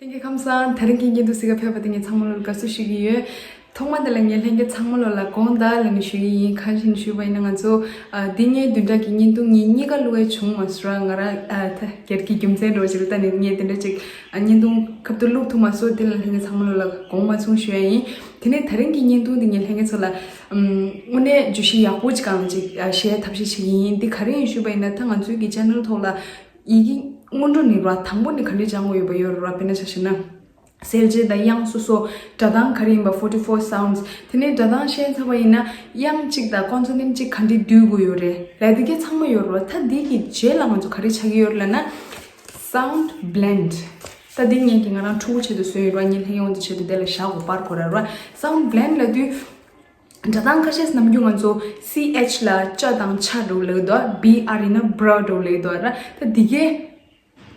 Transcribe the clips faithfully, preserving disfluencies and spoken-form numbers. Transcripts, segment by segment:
ལྷན་རྒྱས་ཁམས་བཟང་། དེ་རིང་གི་བརྙན་ཐུང་གཟིགས་ག་ཕེབས་པ་དེ་ངས་ཚང་མ་ལོ་ལ་དགའ་བསུ་ཞུ་གི་ཡོད། ཐོག་མ་དེ་ལ་ངས་ལྷན་རྒྱས་ཚང་མ་ལོ་ལ་དགོངས་དག་ལབ་ནས་ཞུ་གི་ཡིན། གང་ཞིག་ཞུས་པ་ཡིན་ན་ང་ཚོ་ཨ་འདི་ངའི་བདུན་ཕྲག་གི་བརྙན་ཐུང་ངས་གཉིས་ཀ་བླུག་ཡ་བྱུང་མ་སོང་ར། ང་རང་ཨ་ད་སྒེར་གྱི་རྒྱུ་མཚན་འདྲ་བོ་ཞིག་ལ་ལྟ་ནས་ངས་དེ་འདྲ་ཅིག་ཨ་བརྙན་ཐུང་ཁ་ཐུག་བླུག་ཐུབ་མ་སོང་། དེ་ལ་ལྷན་རྒྱས་ཚང་མ་ལོ་ལ་དགོངས་པ་མ་ཚོམ་ཞུ་ཡ་ཡིན། དེ་ནས་དེ་རིང་གི་བརྙན་ཐུང་འདི་ངས་ལྷན་རྒྱས་ཚོ་ལ་ཨམ་དངོས་གནས་བརྗོད་གཞི་ཡག་པོ་ཅིག་སྒང་ལ་ཅིག་ཨ་བཤད་ཐབས་ཤེས་བྱེད་ཀྱི་ཡིན། འདི་ག་རེ་ཡིན་ཞུས་པ་ཡིན་ན་ད་ང་ཚོའི་གི་ཅེ་ནལ་ཐོག་ལ་ཡི་གེ་སྔོན་འགྲོ་ནས་ར་དང་པོ་ནས་ག་འདྲས་སྦྱང་དགོས་ཡོད་པ་ཡོད་ར། དཔེར་ན་ཆ་བཞག་ན་གསལ་བྱེད་དང་དབྱངས་སོ་སོ། སྒྲ་གདངས་ག་རེ་ཡིན་པ། forty four sounds། དེ་ནས་སྒྲ་གདངས་ཤེས་ཚར་བ་ཡིན་ན་དབྱངས་གཅིག་དང་consonant་གཅིག་ག་འདྲས་བསྡུས་དགོས་ཡོད་རེད་ལབ་དེ་གས་ཚང་མ་ཡོད་ར། ད་འདི་གི་རྗེས་ལ་ང་ཚོ་ག་རེ་བྱ་གི་ཡོད་རེད་ལབ་ན་sound blend། ད་འདི་ངས་ཀྱི་ང་རང་ཕྲུ་གུ་ཆེད་དུ་བཟོས་ཡོད་ར། ངས་ལྷན་རྒྱས་ཚོ་ཆེད་དུ་དེ་ལ་བཞག་དགོས་པར་གོ་ར་ར། sound blend་ལབ་དུས་སྒྲ་གདངས་ཁ་ཤས་ནམ་རྒྱུན་ང་ཚོ་ch་ལ་ཅ་དང་ཆ་འགྲོ་ལེགས་དོ། br་ཡིན་ན་br་འགྲོ་ལེགས་དོ་ར། ད་འདི་གས་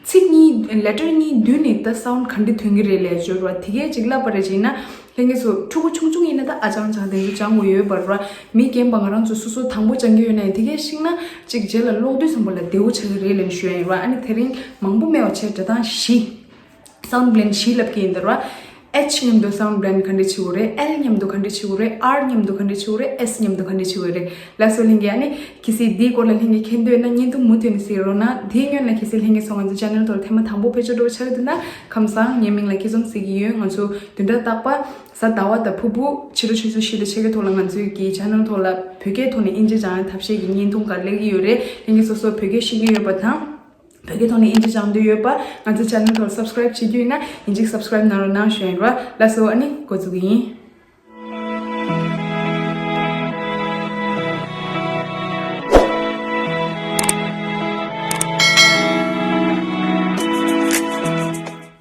ཚིག་གཉིས་letter་གཉིས་བསྡུས་ནས་ད་sound་ག་འདྲ་ཐོན་གྱི་རེད་ལས་བརྗོད་ར། དེ་གས་ཅིག་ལབ་པ་རེད་ཅེ་ན་ལྷན་རྒྱས་ཚོ་ཕྲུ་གུ་ཆུང་ཆུང་ཡིན་ན་ད་ཨ་ཅང་ཅང་དེ་ཚོ་སྦྱང་དགོས་ཡོད་པ་ར། མི་རྒན་པ་ང་རང་ཚོ་སོ་སོ་དང་པོ་སྦྱང་གི་ཡོད་ན་ཡང་དེ་གས་ཤེས་ན་ཅིག་རྗེས་ལ་ཀློག་དུས་ཙམ་པ་ལ་བདེ་བོ་ཆགས་ཀྱི་རེད་ལབ་ཞུ་ཡ་ཡིན་ར། ཨ་ནི་དེ་རིང་མང་པོ་མེད་པ་བྱས་སྒྲ་གདངས་བཞི། sound blend་བཞི་ལབ་ཀྱི་ཡིན་ད་ར། H་མཉམ་དུ་sound blend་ག་འདྲས་བྱེད་དགོས་རེད། L་མཉམ་དུ་ག་འདྲས་བྱེད་དགོས་རེད། R་མཉམ་དུ་ག་འདྲས་བྱེད་དགོས་རེད། S་མཉམ་དུ་ག་འདྲས་བྱེད་དགོས་རེད། ལགས་སོ་ལྷན་རྒྱས། ཨ་ནི་གལ་སྲིད་འདིའི་སྐོར་ལ་ལྷན་རྒྱས་མཁྱེན་འདོད་ན་བརྙན་ཐུང་མུ་མཐུད་ནས་གཟིགས་རོགས་གནང་། དེའི་སྔོན་ལ་གལ་སྲིད་ལྷན་རྒྱས་ཚོ་ང་ཚོ་ཅེ་ནལ་ཐོག་ལ་ཐེངས་མ་དང་པོ་ཕེབས་འབྱོར་འདྲ་བོ་ཆགས་ཀྱི་འདུག་ན་ཁམས་བཟང་། ངའི་མིང་ལ་སྐྱིད་འཛོམས་ཟེར་གྱི་ཡོད། ང་ཚོ་བདུན་ཕྲག་རྟག་པར་གཟའ་ཟླ་བ་དང་ཕུར་བུ་ཕྱི་དྲོ་ཆུ་ཚོད་བཞི་དང་ཕྱེད་ཀའི་ཐོག་ལ་ང་ཚོའི་གི་ཅེ་ནལ་ཐོག་ལ་བོད་སྐད་ཐོག་ནས་དབྱིན་ཇི་སྦྱང་ཡ་ཐབས་ཤེས་ཀྱི་བརྙན་ཐུང་འགའ་སླེབས་ཀྱི་ཡོད་རེད། ལྷན་རྒྱས་སོ་སོ་བོད་སྐད་ཤེས་ཀྱི་ཡོད་པ་དང་། བོད་སྐད་ཐོག་ནས་དབྱིན་ཇི་སྦྱང་འདོད་ཡོད་པ་ང་ཚོའི་ཅེ་ནལ་ཐོག་subscribe་བྱེད་རྒྱུ་ཡིན་ན་ཡིན་གཅིག་subscribe་གནང་རོགས་གནང་ཞུ་ཡིན་ར། ལགས་སོ། ཨ་ནི་འགོ་འཛུགས་ཀྱི་ཡིན།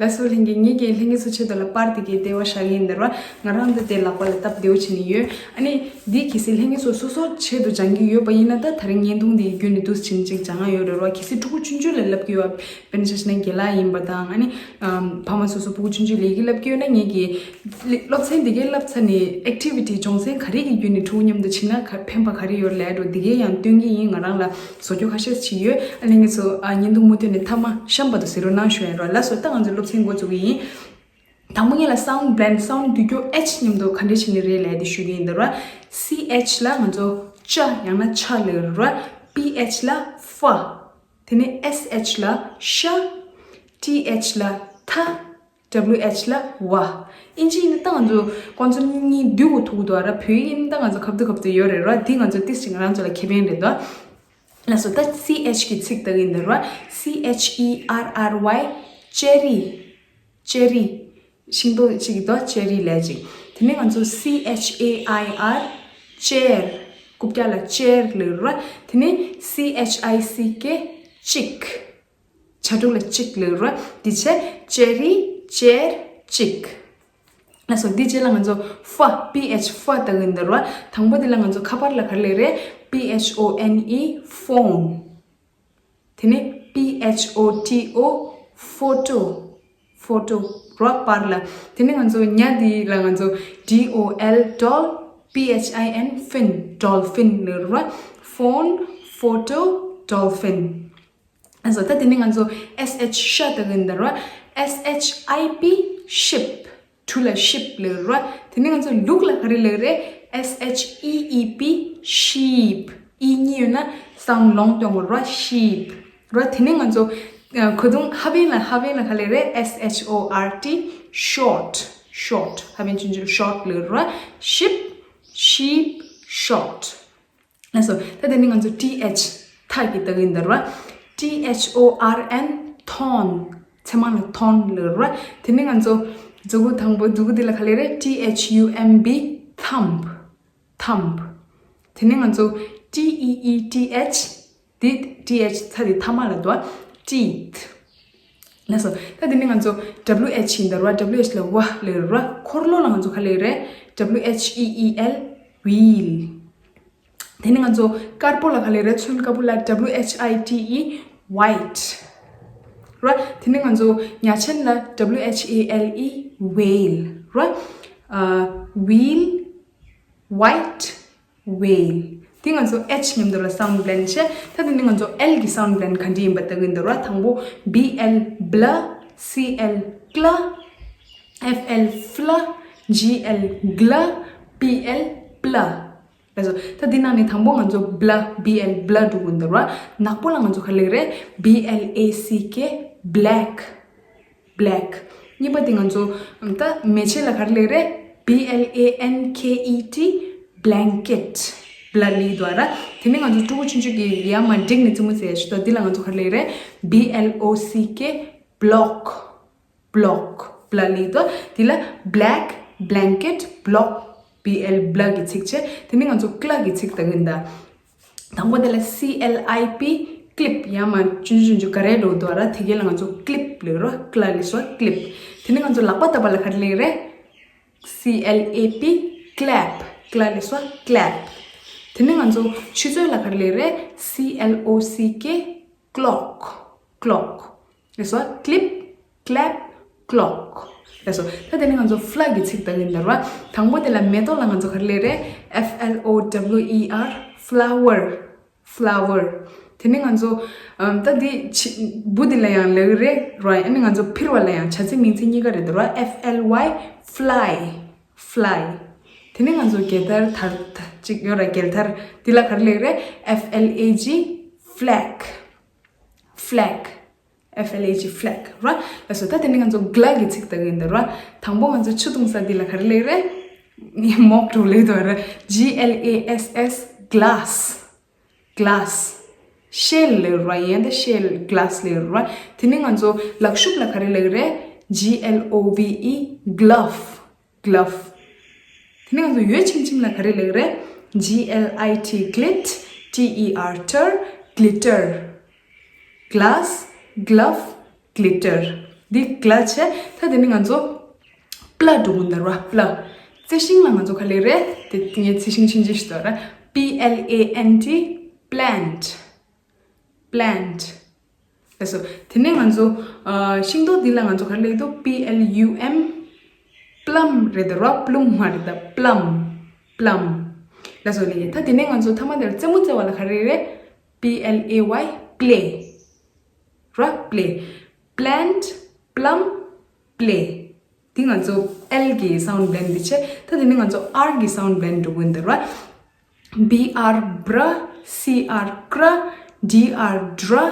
ལགས་སོ་ལྷན་རྒྱས། ངེད་ཀྱིས་ལྷན་རྒྱས་ཚོ་ཆེད་དུ་ལ་པར་དེ་གའི་ལྟེ་བ་བཞག་གི་ཡིན་ད་ར། ང་རང་ད་དེ་ལག་པ་ལ་སྟབས་བདེ་བོ་བྱས་ནས་ཡོད། ཨ་ནི་འདི་གལ་སྲིད་ལྷན་རྒྱས་ཚོ་སོ་སོ་ཆེད་དུ་སྦྱང་གི་ཡོད་པ་ཡིན་ན་ད་དེ་རིང་བརྙན་ཐུང་འདི་བརྒྱུད་ནས་འདུག་ཕྱིན་ཅིག་སྦྱང་ཡ་ཡོད་རེད་ར། གལ་སྲིད་ཕྲུ་གུ་ཆུང་ཆུང་ལ་བསླབ་ཀྱི་ཡོད། དཔེར་ན་ཆ་བཞག་ན་དགེ་ལགས་ཡིན་པ་དང་། ཨ་ནི་ཨམ་ཕ་མ་སོ་སོ་ཕྲུ་གུ་ཆུང་ཆུང་ལ་ཡི་གེ་བསླབ་ཀྱི་ཡོད་ན་ངེད་ཀྱིས་སློབ་ཚན་འདི་གའི་བསླབ་ཚར་ནས་activity་སྦྱོང་ཚན་ག་རེ་གི་བརྒྱུད་ནས་ཕྲུ་གུ་མཉམ་དུ་ཕྱིན་ན་ག་ཕན་པ་ག་རེ་ཡོད་ལབ་འགྲོ་འདི་གའི་ཡང་སྟོན་གྱི་ཡིན། ང་རང་ལ་བཟོ་བཅོས་ཁ་ཤས་བྱས་ཡོད། ཨ་ལྷན་རྒྱས་ཚོ་ཨ་བརྙན་ཐུང་མུ་མཐུད་ནས་མཐའ་མ་གཤམ་བར་དུ་གཟིགས་རོགས་གནང་ཞུ་ཡ་ཡིན་ར། ལགས་སོ། ད་ང་ཚོའི་སློབ་ཚན་འགོ་འཛུགས་ཀྱི་ཡིན། དང་པོ་ངེད་ལ་sound blend་sound་བསྡུ་རྒྱུ་H་མཉམ་དུ་ག་འདྲས་བྱས་ནས་རེད་ལབ་དེ་ཞུ་གི་ཡིན་ད་ར། ch་ལ་ང་ཚོ་ཅ་ཡང་ན་ཆ་ལབ་ར། ph་ལ་ཧྥ། དེ་ནས་sh་ལ་ཤ། th་ལ་ཐ། wh་ལ་ཝ། དབྱིན་ཇི་ཡིན་ན་ད་ང་ཚོ་consonant་གཉིས་བསྡུ་དགོས་ཐུག་གི་འདུག་ར། བོད་ཡིག་ཡིན་ན་ད་ང་ཚོ་ཁ་ཐུག་ཁ་ཐུག་ཡོད་རེད་ར། འདི་ང་ཚོ་ཏིས་ཅིག་ང་རང་ཚོ་ལ་ཁེ་ཕན་རེད་དོ། ལགས་སོ། ད་ch་གི་ཚིག་ལྟ་གི་ཡིན་ད་ར། cherry། cherry། cherry། ཤིང་ཏོག་ཅིག་གི་དོ་cherry་ལབ་ཅིག་དེ་ནས་ང་ཚོ་chair། chair། རྐུབ་བཀྱག་ལ་chair་ལབ་ར། དེ་ནས་chick། གཅིག་བྱ་ཕྲུག་ལ་གཅིག་ལབ་ར། འདི་བྱས་cherry། chair། གཅིག་ལགས་སོ། འདི་རྗེས་ལ་ང་ཚོ་ཧྥ། ph་ཧྥ་ལྟ་གི་ཡིན་ད་ར། དང་པོ་འདི་ལ་ང་ཚོ་ཁ་པར་ལ་ག་རེ་ལབ་རེད། phone། phone། དེ་ནས་photo། photo། photo་ར་པར་ལ། དེ་ནས་ང་ཚོ་ཉ་འདི་ལ་ང་ཚོ་D O L doll། P H I N fin། dolphin་ལབ་ར། phone། photo། dolphin། ཨ་ཟོ། ད་དེ་ནས་ང་ཚོ་S H ཤ་ལྟ་གི་ཡིན་ད་ར། S H I P ship། གྲུ་ལ་ship་ལབ་ར། དེ་ནས་ང་ཚོ་ལུག་ལ་ག་རེ་ལབ་རེད། S H E E P sheep། ཨི་གཉིས་ཡོད་ན་sound long་གཏོང་དགོས་ར། sheep་ར། དེ་ནས་ང་ཚོ་ཨ་གོས་ཐུང་ཧ་བན་ལ་ཧ་བན་ལ་ག་ལབ་རེད། S H O R T short། short། ཧ་བན་ཆུང་ཆུང་short་ལབ་ར། ship sheep short། ལགས་སོ། ད་དེ་ནི་ང་ཚོ་T H ཐ་གི་ལྟ་གི་ཡིན་ད་ར། T H O R N thorn། ཚེར་མ་ལ་thorn་ལབ་ར། དེ་ནི་ང་ཚོ་མཛུ་གུ་དང་པོ་མཛུ་གུ་འདི་ལ་ག་ལབ་རེད། T H U M B thumb། thumb། དེ་ནི་ང་ཚོ་T E E T H། འདི་T H ཚ་འདི་ཐ་མ་ལ་འདུག teeth། ལགས་སོ། ད་དེ་ནི་ང་ཚོ་W H ཡིན་ད་ར། W H་ལ་ཝ་ལབ་ར། འཁོར་ལོ་ལ་ང་ཚོ་ག་ལབ་རེད། W H E E L wheel། དེ་ནི་ང་ཚོ་དཀར་པོ་ལ་ག་ལབ་རེད། ཚོན་དཀར་པོ་ལ་W H I T E white། ར། དེ་ནི་ང་ཚོ་ཉ་ཆེན་ལ་W H A L E whale། ར། ཨ་wheel། white། whale། དེ་ང་ཚོ་H་མཉམ་དུ་ལ་sound blend་བྱས། ད་དེ་ནི་ང་ཚོ་L་གི་sound blend་ག་འདྲ་ཡིན་པ་ལྟ་གི་ཡིན་ད་ར། དང་པོ་B L bl། C L ཀླ། F L ཧྥལ། G L གླ། B L སྤླ། ལགས་སོ། ད་འདི་ནང་ནས་དང་པོ་ང་ཚོ་སྤླ། B L སྤླ་འགྲོ་གི་འདུག་ར། ནག་པོ་ལ་ང་ཚོ་ག་རེ་ལབ་རེད། B L A C K black black། གཉིས་པ་དེ་ང་ཚོ་ད་མེ་ལྕེ་ལ་ག་རེ་ལབ་རེད། B L A N K E T blanket སྤླ་ལབ་འདུག་ར། དེ་ནས་ང་ཚོ་ཕྲུ་གུ་ཆུང་ཆུང་གི་ཡ་མ་འགྲིག་ནས་རྩེད་མོ་རྩེ་ཡ་ཞིག་འདུག་འདི་ལ་ང་ཚོ་ག་རེ་ལབ་རེད། B L O C K block block སྤླ་ལབ་འདུག་འདི་ལ་black blanket block B L སྤླ་གི་ཚིག་བྱས། དེ་ནས་ང་ཚོ་ཀླ་གི་ཚིག་ལྟ་གི་ཡིན་ད། དང་པོ་དེ་ལ་C L I P clip ཡ་མ་ཆུང་ཆུང་ཆུང་ག་རེ་འགྲོ་འདུག་ར། དེ་གའི་ལ་ང་ཚོ་clip ལབ་ར། ཀླ་ལབ་སོ་clip། དེ་ནས་ང་ཚོ་ལག་པ་བརྡབ་པ་ལ་ག་རེ་ལབ་རེད། C L A P clap ཀླ་ལབ་སོ་clap། དེ་ནས་ང་ཚོ་ཆུ་ཚོད་ལ་ག་རེ་ལབ་རེད། C L O C K clock clock ལབ་སོ་clip clap clock ལབ་སོ། ད་དེ་ནས་ང་ཚོ་ཧྥལ་གི་ཚིག་ལྟ་གི་ཡིན་ད་ར། དང་པོ་དེ་ལ་མེ་ཏོག་ལ་ང་ཚོ་ག་རེ་ལབ་རེད། F L O W E R flower flower། དེ་ནས་ང་ཚོ་ཨམ་ད་འདི་ཕྱི་འབུ་འདི་ལ་ཡང་ལབ་རེད་ར། ཨ་ནི་ང་ཚོ་ཕིར་བ་ལ་ཡང་བྱ་ཚིག་མིང་ཚིག་གཉིས་ཀ་རེད་འདུག་ར། F L Y fly fly། དེ་ནས་ང་ཚོ་རྒྱལ་དར་དར་དར་ཅིག་ཡོད་ར། རྒྱལ་དར་འདི་ལ་ག་རེ་ལབ་རེད། F L A G flag flag F L A G flag ར། ལགས་སོ། ད་དེ་ནས་ང་ཚོ་གླ་གི་ཚིག་ལྟ་གི་ཡིན་ད་ར། དང་པོ་ང་ཚོ་ཆུ་བཏུང་ས་འདི་ལ་ག་རེ་ལབ་རེད། ངས་མོག་འགྲོ་ལབ་འདུག་ར། G L A S S glass glass ཤེལ་ལབ་ར། ཡན་ད་ཤེལ་glass ལབ་ར། དེ་ནས་ང་ཚོ་ལག་ཤུབས་ལ་ག་རེ་ལབ་རེད། G L O V E glove glove། དེ་ནས་ང་ཚོ་འོད་ཆེམ་ཆེམ་ལ་ག་རེ་ལབ་རེད། G L I T glit T E R ter glitter glass glove glitter། འདི་གླ་བྱས། ད་དེ་ནས་ང་ཚོ་སྤླ་འགྲོ་གི་ཡིན་ད་ར། སྤླ། རྩི་ཤིང་ལ་ང་ཚོ་ག་རེ་ལབ་རེད། དེ་ངས་རྩི་ཤིང་ཆུང་ཆུང་ཞིག་འདུག་ར། P L A N T plant plant ལགས་སོ། དེ་ནས་ང་ཚོ་ཨ་ཤིང་ཏོག་འདི་ལ་ང་ཚོ་ག་རེ་ལབ་འདུག P L U M plum རེད་ད་ར། པླུམ་མ་རེད་ད། plum plum ལགས་སོ། ལེ། ད་དེ་ནས་ང་ཚོ་མཐའ་མ་དེར་རྩེད་མོ་རྩེ་བ་ལ་ག་རེ་རེད། P L A Y play ར། play plant plum play། འདི་ང་ཚོ་L གི་sound blend འདི་བྱས། ད་དེ་ནས་ང་ཚོ་R གི་sound blend འགྲོ་གི་ཡིན་ད་ར། B R br C R kr D R dr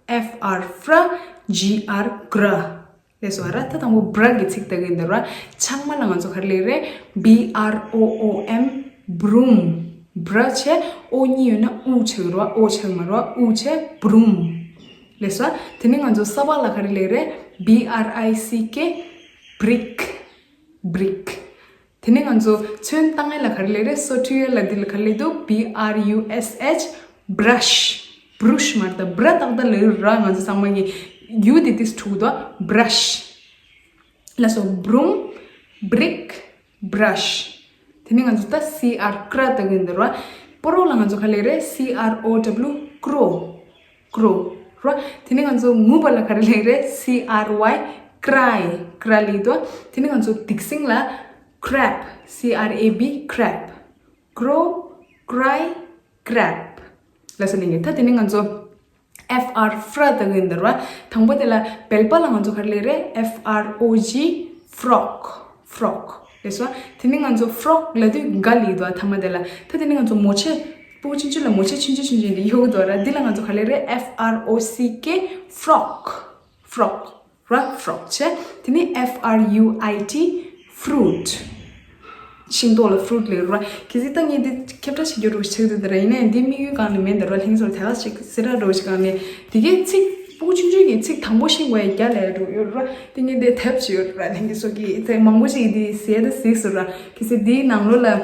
F R fr G R gr ལགས་སོ། ར། ད་དང་པོ་br གི་ཚིག་ལྟ་གི་ཡིན་ད་ར། ཆང་མ་ལ་ང་ཚོ་ག་རེ་ལབ་རེད། B R O O M broom br བྱས་ཨོ་གཉིས་ཡོད་ན་ཨུ་ཆགས་ར། ཨོ་ཆགས་མ་ར། ཨུ་བྱས་broom ལགས་སོ། དེ་ནས་ང་ཚོ་ས་བ་ལ་ག་རེ་ལབ་རེད། B R I C K brick brick། དེ་ནས་ང་ཚོ་ཚོན་བཏང་ཡས་ལ་ག་རེ་ལབ་རེད། སོ་འཁྲུད་ཡས་ལ་འདི་ལ་ག་རེ་ལབ་འདུག B R U S H brush brush མ་རེད་ད། br ཏག་ཏག་ལབ་ར། ང་ཚོ་ཚང་མ་གི་ཡུ་དེ་དེ་འཁྲུག་འདུག brush ལགས་སོ། broom brick brush། དེ་ནས་ང་ཚོ་ད་C R kr ལྟ་གི་ཡིན་ད་ར། སྤོ་རོ་ལ་ང་ཚོ་ག་རེ་ལབ་རེད། C R O W crow crow ར། དེ་ནས་ང་ཚོ་ངུ་བ་ལ་ག་རེ་ལབ་རེད། C R Y cry cry ལབ་འདུག་དེ་ནས་ང་ཚོ་སྡིག་སྲིན་ལ་crab C R A B crab crow cry crab ལགས་སོ། ལེ། ད་དེ་ནས་ང་ཚོ་F R fr ལྟ་གི་ཡིན་ད་ར། དང་པོ་དེ་ལ་བལ་པ་ལ་ང་ཚོ་ག་རེ་ལབ་རེད། F R O G frog frog ལགས་སོ། དེ་ནས་ང་ཚོ་frog ལབ་དུས་ག་ལབ་འདུག་མཐའ་མ་དེ་ལ། ད་དེ་ནས་ང་ཚོ་མོ་ཆེ་སྤུ་གུ་ཆུང་ཆུང་ལ་མོ་ཆེ་ཆུང་ཆུང་ཆུང་ཆུང་དེ་ཡོད་གི་འདུག་ར། འདི་ལ་ང་ཚོ་ག་ལབ་རེད། F R O C K frock frock ར། frock བྱས། དེ་ནས་F R U I T fruit ཤིང་ཏོག་ལ་fruit ལབ་ར། གལ་སྲིད་ད་ངས་འདི་ཁྱབ་བསྒྲགས་བྱེད་རྒྱུ་རུ་ཆགས་འདུག་ད་ར། ཡིན་ནའི་འདི་དམིགས་ཡུལ་གང་ནས་མེད་འདི་ར། ལྷན་རྒྱས་ཚོར་དེ་ག་ཞིག་ཟེར་ར་རོ་ཞིག་གང་ནས་དེ་གའི་ཚིག་སྤུ་གུ་ཆུང་ཆུང་གི་ཚིག་དང་པོ་ཤེས་དགོས་ཡ་རྒྱ་ལས་རུ་ཡོད་ར། དེ་ངས་འདི་དེབ་ཅིག་ཡོད་ར། ལྷན་རྒྱས་ཚོ་གི་དེ་མང་པོ་ཞིག་འདི་ཟེར་ད་གཟིགས་སོ་ར། གལ་སྲིད་འདིའི་ནང་ལོགས་ལ་ཨ་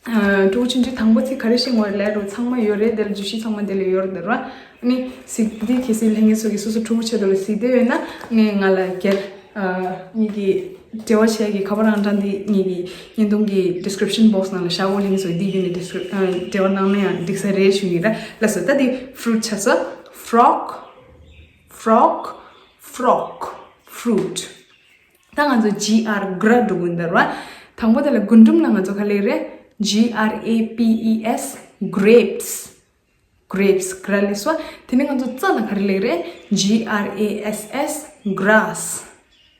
ཕྲུ་གུ་ཆུང་ཆུང་དང་པོ་ཚིག་ག་རེ་ཤེས་དགོས་ལས་རུ་ཚང་མ་ཡོད་རེད། དེ་ལ་བརྗོད་གཞི་ཚང་མ་དེ་ལ་ཡོད་རེད་ར། ཨ་ནི་གཟིགས་འདི་གལ་སྲིད་ལྷན་རྒྱས་ཚོ་གི་སོ་སོ་ཕྲུ་གུ་ཆེད་དུ་ལ་གཟིགས་འདོད་ཡོད་ན་ངས་ང་ལ་སྒེར་ཨ་ངེད་ཀྱི་འབྲེལ་བ་བྱེད་ཀྱི་ཁ་པར་ཨང་གྲངས་འདི་ངེད་ཀྱི་བརྙན་ཐུང་གི་description box ནང་ལ་བཞག་གོ། ལྷན་རྒྱས་ཚོ་འདི་བརྒྱུད་ནས་descri- ཨ་འབྲེལ་བ་གནང་ན་ཡང་འགྲིག་ས་རེད་ཞུ་ཡིན་ར། ལགས་སོ། ད་འདི་fruit ཆགས་སོ། frog frog frog fruit ད་ང་ཚོ་G R gr འགྲོ་གི་ཡིན་ད་ར། དང་པོ་དེ་ལ་རྒུན་འབྲུམ་ལ་ང་ཚོ་ག་ལབ་རེད། G R A P E S grapes grapes gr ལབ་སོ། དེ་ནས་ང་ཚོ་རྩྭ་ལ་ག་རེ་ལབ་རེད། G R A S S grass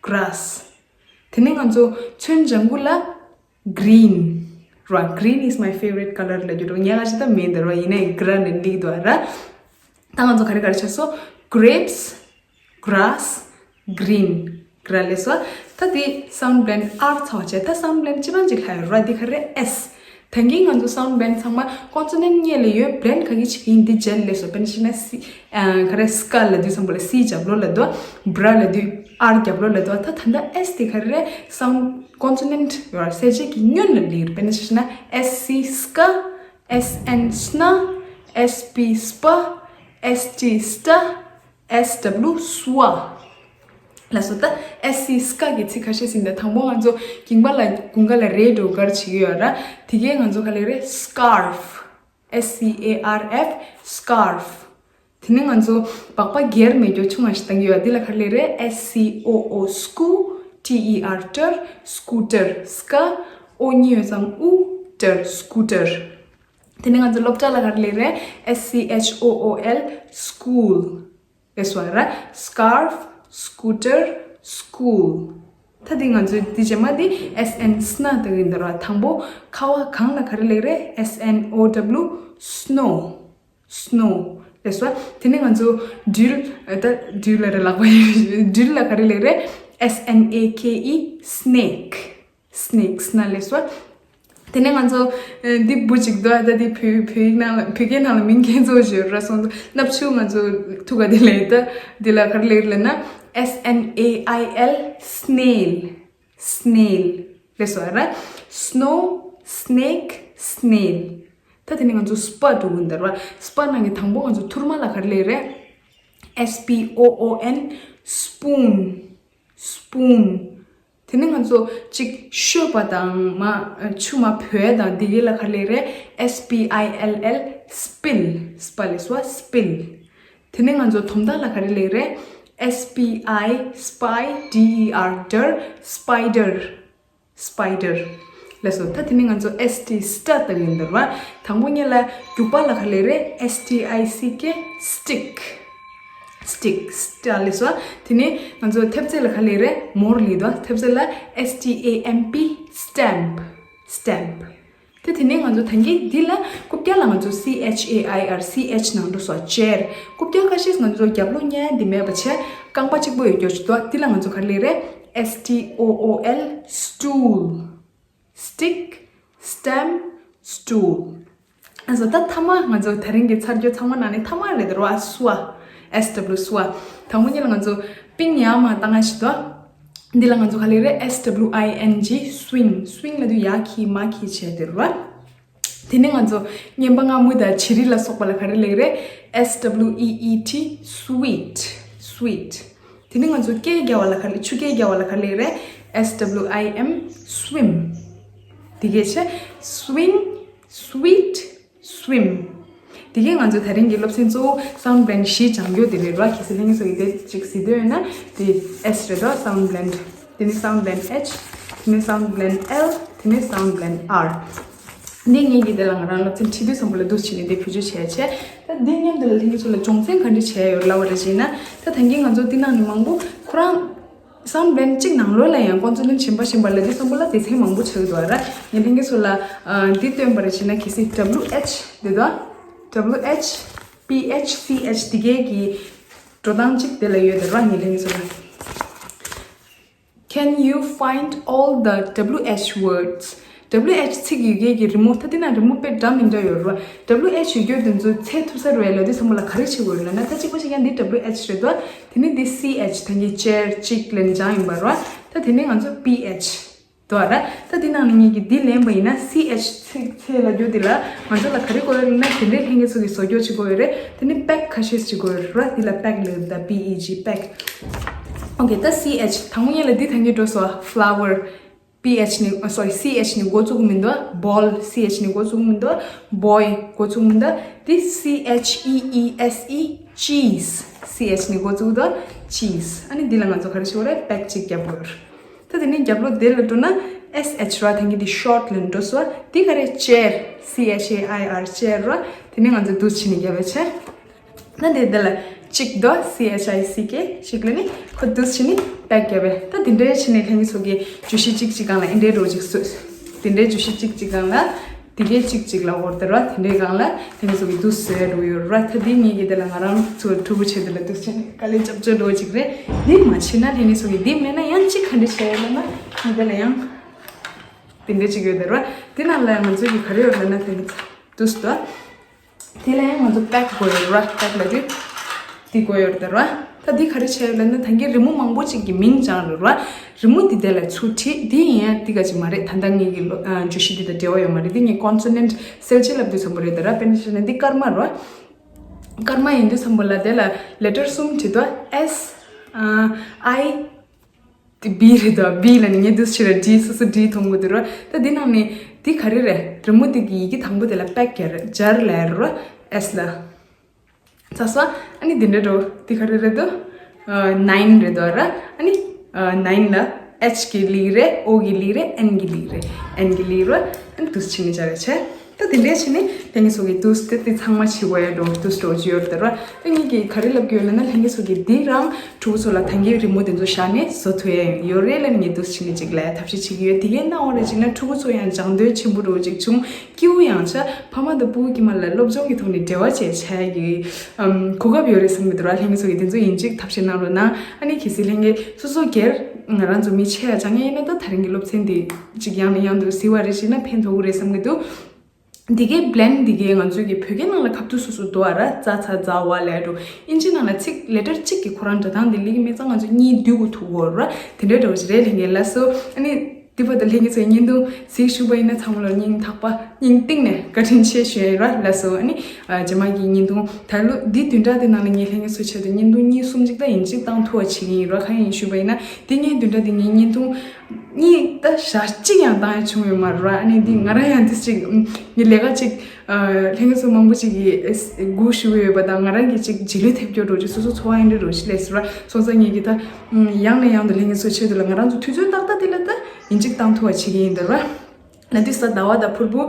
grass། དེ་ནས་ང་ཚོ་ཚོན་ལྗང་གུ་ལ་green། ར། Green is my favorite color ལབ་རྒྱུ་རེད། ངས་ཁ་ཤས་ད་མེད་འདི་ར། ཡིན་ནའི་འགྲིག་ར་ནས་འགྲིག་འདུག་ར། ད་ང་ཚོ་ག་རེ་ག་རེ་བྱས་སོང་། grapes, grass, green། ག་རེ་ལབ་སོང་། ད་འདི་sound blend R ཚང་བ་བྱས། ད་sound blend སྤྱི་བཏང་ཅིག་ལྷག་ཡོད་ར། འདི་ག་རེ་S། ད་གིན་ང་ཚོ་sound blend ཚང་མ་consonant སྔོན་ལ་ཡོད། blend ག་གི་བྱེད་ཀྱི་ཡིན། འདི་རྗེས་ལ་སླེབས་སོང་། དཔེར་ན་བཤད་ན་C། ཨ། ག་རེ། ska ལབ་དུས་ཙམ་པ་ལ་C རྒྱབ་ལོགས་ལ་འདུག bra ལབ་དུས་R རྒྱབ་ལོགས་ལ་འདུག་ད་ད་ལྟ་S དེ་ག་རེ། sound consonant ཡོད་ར། གསལ་བྱེད་ཀྱི་སྔོན་ལ་སླེབས། དཔེར་ན་བཤད་ན་S C ska, S N sna, S P spa, S T sta, S W swa ལབ་སོང་། ད་S C ska གི་ཚིག་ཁ་ཤས་ཟིན། ད་དང་པོ་ང་ཚོ་རྒྱིང་པ་ལ་དགུན་ཁ་ལ་རེད་འགྲོ་གར་བྱེད་ཀྱི་ཡོད་ར། དེ་གས་ང་ཚོ་ག་ལབ་རེད། scarf, S C A R F, scarf། དེ་ནས་ང་ཚོ་སྦག་སྦག་སྒེར་མེད་རྒྱུ་ཆུང་བ་ཞིག་བཏང་གི་ཡོད། འདི་ལ་ག་ལབ་རེད། S C O O, sku, T E R, ter, scooter, ska, O གཉིས་ཡོད་ཙང་u, ter, scooter། དེ་ནས་ང་ཚོ་སློབ་གྲྭ་ལ་ག་རེ་ལབ་རེད། S C H O O L, school ལབ་སོང་ར། scarf, scooter, school། ད་འདི་ང་ཚོའི་འདི་རྗེས་མ་འདི་S N sna ལྟ་གི་འདུག་ར། དང་པོ་ཁ་བ་གངས་ལ་ག་རེ་ལབ་རེད། S N O W, snow, snow ལབ་སོང་། དེ་ནས་ང་ཚོ་སྦྲུལ། ད་སྦྲུལ་ལབ་རེད། ལག་པ་སྦྲུལ་ལ་ག་རེ་ལབ་རེད། S N A K E, snake, snake, sna ལབ་སོང་། དེ་ནས་ང་ཚོ་ཨ་འདི་བུ་གཅིག་འདུག་ད་འདི་བོད་བོད་ཡིག་ནང་ལ། བོད་སྐད་ནང་ལ་མིང་ཁྱེད་ཚོ་བརྗོད་ར་སོང་། སྣབས་ཆུ་ང་ཚོ་ཐུག་ག་དེ་ལས། ད་འདི་ལ་ག་རེ་ལབ་རེད་ལབ་ན། S N A I L, snail, snail ལབ་སོང་ར། snow, snake, snail། ད་དེ་ནས་ང་ཚོ་སྤ་འགྲོ་གི་འདུག་ར། སྤ་ནང་གི་དང་པོ་ང་ཚོ་ཐུར་མ་ལ་ག་རེ་ལབ་རེད། S P O O N, spoon, spoon། དེ་ནས་ང་ཚོ་གཅིག་བཤོས་པ་དང་མ་ཆུ་མ་བོས་དང་འདི་གས་ལ་ག་རེ་ལབ་རེད། S P I L L, spill, སྤ་ལབ་སོང་། spill། དེ་ནས་ང་ཚོ་དོམ་དག་ལ་ག་རེ་ལབ་རེད། S P I, spy, D E R, der, spider, spider ལབ་སོང་། ད་དེ་ནས་ང་ཚོ་S T, sta ལྟ་གི་འདུག་ར། དང་པོ་སྔོན་ལ་རྒྱུག་པ་ལ་ག་རེ་ལབ་རེད། S T I C K, stick, stick, sta ལབ་སོང་། དེ་ནས་ང་ཚོ་ཐེབས་རྩ་ལ་ག་རེ་ལབ་རེད། མོར་ལབ་འདུག་ཐེབས་རྩ་ལ་S T A M P, stamp, stamp། དེ་དེ་ནས་ང་ཚོ་ད་གིན་འདི་ལ་རྐུབ་བཀྱག་ལ་ང་ཚོ་C H A I R, C H ནང་འགྲོ་སོང་། chair། རྐུབ་བཀྱག་ཁ་ཤས་ང་ཚོ་རྒྱབ་ལོགས་གཉའ་འདི་མེད་པ་བྱས། རྐང་པ་གཅིག་པོ་ཡོད་རྒྱུ་ཅིག་འདུག་འདི་ལ་ང་ཚོ་ག་རེ་ལབ་རེད། S T O O L, stool, stick, stamp, stool། ཨ་ཟོ། ད་མཐའ་མ་ང་ཚོ་དེ་རིང་གི་ཚར་རྒྱུ་ཚང་མ་ནང་ནས་མཐའ་མ་རེད་ར། swa, S W, swa། དང་པོ་ཉིད་ལ་ང་ཚོ་པིང་ཡ་མ་བཏང་ང་ཞིག་འདུག་འདི་ལ་ང་ཚོ་ག་ལབ་རེད། S W I N G, swing, swing ལབ་དུས་ཡ་ཁྱི་མ་ཁྱི་བྱས་དེ་ར། དེ་ནས་ང་ཚོ་རྔན་པ་ང་མུ་དང་བྱི་རིལ་ལ་སོགས་པ་ལ་ག་རེ་ལབ་རེད། S W E E T, sweet, sweet། དེ་ནས་ང་ཚོ་སྐད་རྒྱག་པ་ལ་ག་རེ། ཆུ་སྐད་རྒྱག་པ་ལ་ག་རེ་ལབ་རེད། S W I M, swim། དེ་གས་བྱས། swing, sweet, swim། དེ་གས་ང་ཚོ་དེ་རིང་གི་སློབ་ཚན་གཙོ་བོ་sound blend བཞི་སྦྱང་རྒྱུ་དེ་རེད་ར། གལ་སྲིད་ལྷན་རྒྱས་ཚོ་གིས་དེ་གཅིག་གཟིགས་འདོད་ཡོད་ན། དེ་S རེད་ར། sound blend། དེ་ནས་sound blend H། དེ་ནས་sound blend L། དེ་ནས་sound blend R། འདི་ངེད་ཀྱིས་དེ་ལ་ང་རང་སློབ་ཚན་ཁྲིད་དུས་ཙམ་པ་ལ་འདུག་བྱས་ནས་དེ་བེད་སྤྱོད་བྱས་བྱས། ད་འདི་མཉམ་དུ་ལ་ལྷན་རྒྱས་ཚོ་ལ་སྦྱོང་ཚན་ག་འདྲ་བྱས་ཡོད་ལབ་པ་རེད་བྱས་ན། ད་ད་གིན་ང་ཚོ་འདི་ནང་ནས་མང་པོ་ཁོ་རང་sound blend གཅིག་ནང་ལོགས་ལ་ཡང་consonant གཞན་པ་གཞན་པ་ལབ་དུས་ཙམ་པ་ལ་སྡེ་ཚན་མང་པོ་ཆགས་ཀྱི་འདུག་ར། ངས་ལྷན་རྒྱས་ཚོ་ལ་ཨ་འདི་སྟོན་པ་རེད་བྱས་ན། གལ་སྲིད་W H འདི་དང་W H, P H, C H འདི་གས་ཀྱི་འགྲོ་སྟངས་གཅིག་དེ་ལ་ཡོད་དེ་ར། ངས་ལྷན་རྒྱས་ཚོ་ལ། Can you find all the W H words? W H ཚིག་ཡོད་མཁན་གྱི་རི་མོ། ད་འདི་ན་རི་མོ་དཔེ་འདྲ་མི་འདྲ་ཡོད་རེད་བ། W H ཡོད་རྒྱུ་དེ་ཚོ་འཚོལ་ཐུབ་ས་རེད་ལབ་དུས་ཙམ་པ་ལ་ག་རེ་བྱེད་དགོས་རེད་ལབ་ན། ད་གཅིག་པ་ཞིག་ཡང་འདི་W H རེད་དོ། དེ་ནས་འདི་C H། ད་ངས་chair གཅིག་ལབ་ནས་སྦྱངས་ཡིན་པ་རེད་བ། ད་དེ་ནས་ང་ཚོ་P H འདུག་ར། ད་འདི་ནང་ནས་ངེད་ཀྱིས་འདི་ལེན་པ་ཡིན་ན། C H ཚིག་འཚོལ་ལབ་རྒྱུ་འདི་ལ་ང་ཚོ་ལ་ག་རེ་དགོས་ཡོད་ལབ་ན། དེ་འདྲའི་ལྷན་རྒྱས་ཚོ་གིས་བཟོ་རྒྱུ་ཅིག་དགོས་ཡོད་རེད། དེ་ནས་peg ཁ་ཤས་ཅིག་དགོས་ཡོད་རེད་བ། འདི་ལ་peg ལབ་ད། P E G, peg། Okay, ད་C H དང་པོ་ཉིད་ལ་འདི་ཐང་གི་འགྲོ་སོང་། flower། P H ནས། ཨ་sorry, C H ནས་འགོ་བཙུགས་མི་འདུག ball། C H ནས་འགོ་བཙུགས་མི་འདུག boy འགོ་བཙུགས་མི་འདུག་འདི་C H E E S E, cheese། C H ནས་འགོ་བཙུགས་འདུག cheese། ཨ་ནི་འདི་ལ་ང་ཚོ་ག་རེ་ཞུ་བ་རེད། peg གཅིག་རྒྱབ་དགོས་རེད། ད་དེ་ནས་རྒྱབ་ལོགས་དེ་ལ་འགྲོ་ན་S H ར། ཐང་གི་འདི་short ལ་འགྲོ་སོང་། འདི་ག་རེ། chair། C H A I R, chair ར། དེ་ནས་ང་ཚོ་འདུག་བྱས་ནས་རྒྱབ་པ་བྱས། ད་འདི་འདི་ལ་ གཅིག་དོ། C H I C K ཞིག་ལ་ནི་ཁོ་འདུག་བྱས་ནི་པེག་རྒྱབ་པས། ད་འདི་འདྲའི་བྱས་ནི་ལྷན་རྒྱས་ཚོ་གི་བརྗོད་གཞི་གཅིག་གཅིག་སྒང་ལ་འདི་འདྲའི་འགྲོ་གཅིག་སོ། འདི་འདྲའི་བརྗོད་གཞི་གཅིག་གཅིག་སྒང་ལ་འདི་གའི་གཅིག་གཅིག་ལ་འོར་དེ་ར། དེ་འདྲའི་སྒང་ལ་ལྷན་རྒྱས་ཚོ་གི་འདུག་བཟོས་འགྲོ་ཡོད་ར། ད་འདི་ངེད་ཀྱི་དེ་ལ་ང་རང་ཚོ་ཕྲུ་གུ་བྱས་དེ་ལ་འདུག་བྱས་ནི་དཀའ་ལས་རྒྱབ་ཆོག་འགྲོ་གཅིག་རེད། འདི་མ་བྱས་ན་ལྷན་རྒྱས་ཚོ་གི་འདི་མེད་ན་ཡང་གཅིག་ག་འདྲ་བྱས་ཡོད་ལབ་ན་ངེད་དེ་ལ་ཡང་འདི་འདྲའི་གཅིག་ཡོད་དེ་ར། འདི་ནང་ལ་ང་ཚོ་གི་ག་རེ་ཡོད་ལབ་ན་དེ་འདུག་སྟོ། དེ་ལ་ཡང་ང་ཚོ་པེག་དགོས་ཡོད་ར། པེག་ལ་དུས་དེ་དགོས་ཡོད་རེད་ར། ད་འདི་ག་རེ་བྱས་ཡོད་ལབ་ན་ད་གིན་རི་མོ་མང་པོ་ཅིག་གི་མིང་སྦྱངས་རེད་ར། རི་མོ་འདི་དེ་ལ་ཚུར་བྲིས། འདི་ཡིན་ཡང་འདི་ག་ཅིག་མ་རེད། ད་ལྟ་ངེད་ཀྱི་ལོ་ཨ་བརྗོད་གཞི་འདི་དང་འབྲེལ་བ་ཡོད་མ་རེད། འདི་ངས་ཀོན་སོ་ནན་ཊི་གསལ་བྱེད་ལབ་དུས་ཙམ་པོ་རེད་ད་ར། དཔེར་ན་བཤད་ན་འདི་སྐར་མ་ར། སྐར་མ་ཡིན་དུས་ཙམ་པོ་ལ་དེ་ལ་ལེ་ཊར་གསུམ་བྲིས་དོ། S I དེ་བི་རེད་དོ། བི་ལ་ནི་ངས་འདུག་བྱས་ར། ཌི་སོ་སོ་ཌི་མཐོང་གི་འདུག་ར། ད་འདི་ནང་ནས་འདི་ག་རེ་རེད། རི་མོ་འདི་གི་ཡི་གེ་དང་པོ་དེ་ལ་པེག་རྒྱབ་ར། སྦྱར་ལབ་ར། S ལ། ཚ་ས། ཨ་ནི་འདི་འདྲ་འགྲོ། འདི་ག་རེ་རེད་དོ། ཨ་ནའིན་རེད་དོ་ར། ཨ་ནི་ཨ་ནའིན་ལ་H གི་ལི་རེད། O གི་ལི་རེད། N གི་ལི་རེད། N གི་ལི་ར། ཨ་ནི་འདུག་བྱས་ནི་སྦྱར་ར་བྱས། ད་དེ་འདྲས་བྱས་ནས་ལྷན་རྒྱས་ཚོ་གི་འདུག་སྟེ་དེ་ཚང་མ་བྱེད་དགོས་ཡ་འགྲོ་འདུག་འགྲོ་གི་ཡོད་རེད་ར། ད་ངེད་ཀྱིས་ག་རེ་ལབ་ཀྱི་ཡོད་ལབ་ན་ལྷན་རྒྱས་ཚོ་གི་འདི་རང་ཕྲུ་གུ་ཚོ་ལ་ད་གིན་རི་མོ་དེ་ཚོ་བཞག་ནས་བཟོ་ཐུབ་ཡ་ཡོད་རེད་ལབ་ནས་ངས་འདུག་བྱས་ནས་ཅིག་ལབ་ཐབས་ཤེས་བྱེད་ཀྱི་ཡོད། དེ་གའི་གནང་བ་རེད་ཅིག་ན་ཕྲུ་གུ་ཚོ་ཡང་སྦྱང་འདོད་ཆེན་པོ་འགྲོ་ཅིག་བྱུང་། སྐྱིད་པོ་ཡང་ཆགས། ཕ་མ་དང་སྤུ་གུ་དཀྱིལ་མ་ལ་སློབ་སྦྱོང་གི་ཐོག་ནས་འབྲེལ་བ་བྱས་བྱ་ཡ་གི་ཨམ་གོ་སྐབས་ཡོད་རེད་བསམ་གྱི་འདུག་ར། ལྷན་རྒྱས་ཚོ་གི་དེ་ཚོ་ཡིན་ཅིག་ཐབས་ཤེས་གནང་རོགས་གནང་། ཨ་ནི་གལ་སྲིད་ལྷན་རྒྱས་སོ་སོ་སྒེར་ང་རང་ཚོ་མི་ཆེ་ཡ་སྦྱང་ཡ་ཡིན་ན་ད་དེ་རིང་གི་སློབ་ཚན་འདི་ཅིག་ཡང་ནས་ཡང་དུ་གཟིགས་པ་རེད་ཅིག་ན་ཕན་ཐོགས་ཀྱི་རེད་བསམ་གྱི་འདུག་འདི་གའི་བྷི་ལེན་འདི་གའི་ང་ཚོའི་གི་བོད་སྐད་ནང་ལ་ཁ་ཐུག་སོ་སོ་འདུག་ཨ་ར། ཙ་ཚ་ཛ་ཝ་ལབ་འགྲོ། ཨིན་ཇི་ནང་ལ་ཚིག་ལེ་ཊར་གཅིག་གི་ཁོ་རང་འགྲོ་སྟངས་འདི་ལིག་མི་ཚང་ང་ཚོ་གཉིས་བསྡུས་དགོས་ཐུག་གོ་ར། དེ་འདྲའི་འདྲ་བོ་ཞིག་རེད་ལྷན་རྒྱས། ལགས་སོ། ཨ་ནི་འདི་བར་དུ་ལྷན་རྒྱས་ཚོའི་བརྙན་ཐུང་གཟིགས་བཞུགས་པ་ཡིན་ན་ཚང་མ་ལ་སྙིང་ཐག་པ་སྙིང་གཏིང་ནས་བཀའ་དྲིན་ཆེ་ཞུ་ཡ་ཡིན་ར། ལགས་སོ། ཨ་ནི་ཨ་རྗེས་མ་གི་བརྙན་ཐུང་ད་ལོ་འདི་བདུན་ཕྲག་འདི་ནང་ལ་ངས་ལྷན་རྒྱས་ཚོའི་ཆེད་དུ་བརྙན་ཐུང་གཉིས་གསུམ་ཅིག་ད་ཡིན་གཅིག་བཏང་ཐུབ་པ་བྱེད་ཀྱི་ཡིན་ར། གང་ཡིན་ཞུས་པ་ཡིན་ན་འདི་ངས་བདུན་ཕྲག་འདི་ངས་བརྙན་ཐུང་གཉིས་ད་ཞག་གཅིག་ཡང་བཏང་ཡ་བྱུང་ཡོད་མ་རེད་ར། ཨ་ནི་འདི་ང་རང་ཡང་འདི་ཅིག་ངའི་ལས་ཀ་ཅིག་ཨ་ལྷན་རྒྱས་ཚོ་མང་པོ་ཅིག་གིས་སྒུག་བཞུགས་ཡོད་པ་དང་ང་རང་གིས་ཅིག་རྗེས་ལུས་ཐེབས་རྒྱུ་འགྲོ་ཅིག་སོ་སོ་འཚོ་བ་ཡིན་འདྲ་འགྲོ་ཅིག་ལས་སྲིད་ར། སོང་ཙང་ངེད་ཀྱིས་ད་ཡང་ནས་ཡང་དུ་ལྷན་རྒྱས་ཚོའི་ཆེད་དུ་ལ་ང་རང་ཚོ་དུས་ཚོད་ཏག་ཏག་དེ་ལ་ད་ཡིན་གཅིག་བཏང་ཐུབ་པ་བྱེད་ཀྱི་ཡིན་འདི་ར། ན་དུས་ས་ཟླ་བ་དང་ཕུར་བུ་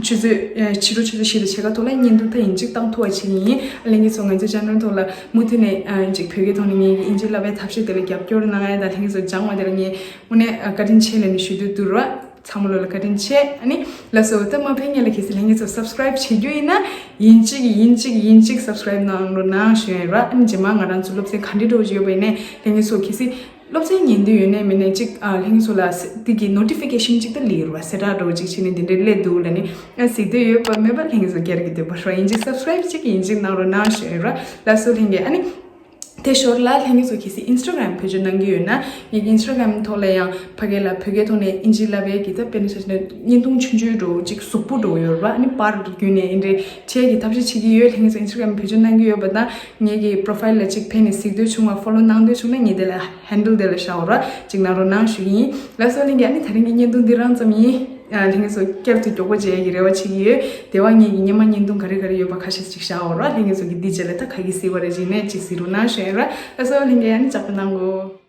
ཆུ་ཚོད་ཕྱི་དྲོ་ཆུ་ཚོད་བཞི་དང་ཕྱེད་ཀ་ཐོག་ལ་བརྙན་ཐུང་ད་ཡིན་གཅིག་བཏང་ཐུབ་པ་བྱེད་ཀྱི་ཡིན། ལྷན་རྒྱས་ཚོ་ང་ཚོའི་ཅེ་ནལ་ཐོག་ལ་མུ་མཐུད་ནས་ཅིག་བོད་སྐད་ཐོག་ནས་ངེད་ཀྱི་ཨིན་ཇི་བསླབ་པའི་ཐབས་ཤེས་དེ་ལ་རྒྱབ་སྐྱོར་གནང་ཡ་དང་ལྷན་རྒྱས་ཚོ་སྦྱང་བ་དེ་ལ་ངས་དངོས་གནས་བཀའ་དྲིན་ཆེ་ལབ་ནས་ཞུ་འདོད་འདུག་ར། ཚང་མ་ལོ་ལ་བཀའ་དྲིན་ཆེ། ཨ་ནི་ལགས་སོ། ད་མ་ཕན་ངེད་ལ་གལ་སྲིད་ལྷན་རྒྱས་ཚོ་སབ་སི་ཀ་རའིབ་བྱེད་རྒྱུ་ཡིན་ན་ཡིན་གཅིག་ཡིན་གཅིག་ཡིན་གཅིག་སབ་སི་ཀ་རའིབ་གནང་རོགས་གནང་ཞུ་ཡ་ཡིན་ར། ཨ་ནི་རྗེས་མ་ང་རང་ཚོ་སློབ་ཚན་ག་འདྲ་འགྲོ་བཞིན་ཡོད་པ་ཡིན་ནའི་ལྷན་རྒྱས་ཚོ་གལ་སྲིད་སློབ་ཚན་ཉན་འདོད་ཡོད་ནའི་མེད་ནའི་གཅིག་ཨ་ལྷན་རྒྱས་ཚོ་ལ་སེ་དེ་གི་ནོ་ཊི་ཕི་ཀེ་ཤན་གཅིག་ད་སླེབས་ཡོད་ར། གསལ་བསྒྲགས་འདྲ་བོ་གཅིག་བྱས་ནས་འདི་འདྲའི་སླེབས་འདུག་ལབ་ནས། ཨ་གཟིགས་འདོད་ཡོད་པ་མེད་པ་ལྷན་རྒྱས་ཚོ་སྒེར་གྱི་འདོད་པ་ར་ཡིན་གཅིག་སབ་སི་ཀ་རའིབ་གཅིག་ཡིན་གཅིག་གནང་རོགས་གནང་ཞུ་ཡ་ཡིན་ར། ལགས་སོ་ལྷན་རྒྱས། ཨ་ནི་དེ་ཞོར་ལ་ལྷན་རྒྱས་ཚོ་གལ་སྲིད་ཨིན་སི་ཊ་གྷ་རམ་བེད་སྤྱོད་གནང་གི་ཡོད་ན་ངེད་ཀྱི་ཨིན་སི་ཊ་གྷ་རམ་ཐོག་ལ་ཡང་ཕ་གི་ལ་བོད་སྐད་ཐོག་ནས་ཨིན་ཇི་བསླབ་པའི་གི་ད་དཔེར་ན་ཆ་བཞག་ན་བརྙན་ཐུང་ཆུང་ཆུང་འདྲ་བོ་གཅིག་གཟུགས་པོ་འདྲ་བོ་ཡོད་ར། ཨ་ནི་པར་བརྒྱུད་ནས་ཨིན་འདྲའི་ཁྱེད་ཀྱི་ཐབས་ཤེས་བྱེད་ཀྱི་ཡོད། ལྷན་རྒྱས་ཚོ་ཨིན་སི་ཊ་གྷ་རམ་བེད་སྤྱོད་གནང་གི་ཡོད་པ་དང་ངེད་ཀྱི་པོ་རོ་ཕ་ཡིལ་ལ་གཅིག་ཕེབས་ནས་གཟིགས་འདོད་བྱུང་བ་ཕོ་ལོ་གནང་འདོད་བྱུང་ན་ངེད་དེ་ལ་ཧེན་ཌལ་དེ་ལ་བཞག་འོ་ར། གཅིག་གནང་རོགས་གནང་ཞུ་གི་ཡིན། ལགས་སོ་ལྷན་རྒྱས། ཨ་ནི་དེ་རིང་གི་བརྙན་ཐུང་འདི་རང་ཙམ་ཡིན། ཨ་ལྷན་རྒྱས་ཚོ་བསྐྱར་དུ་མགྱོགས་པོ་མཇལ་ཡ་གི་རེ་བ་བྱེད་ཀྱི་ཡོད། དེ་བ་ངེད་ཀྱི་སྔོན་མ་བརྙན་ཐུང་ག་རེ་ག་རེ་ཡོད་པ་ཁ་ཤས་ཅིག་བཞག་འོ་ར། ལྷན་རྒྱས་ཚོ་གི་འདི་རྗེས་ལ་ད་ག་གི་གཟིགས་པ་རེ་བྱས་ནས་གཅིག་གཟིགས་རོགས་གནང་ཞུ་ཡ་ཡིན་ར། ལགས་སོ་ལྷན་རྒྱས། ཨ་ནི་ལྕགས་པ་གནང་གོ།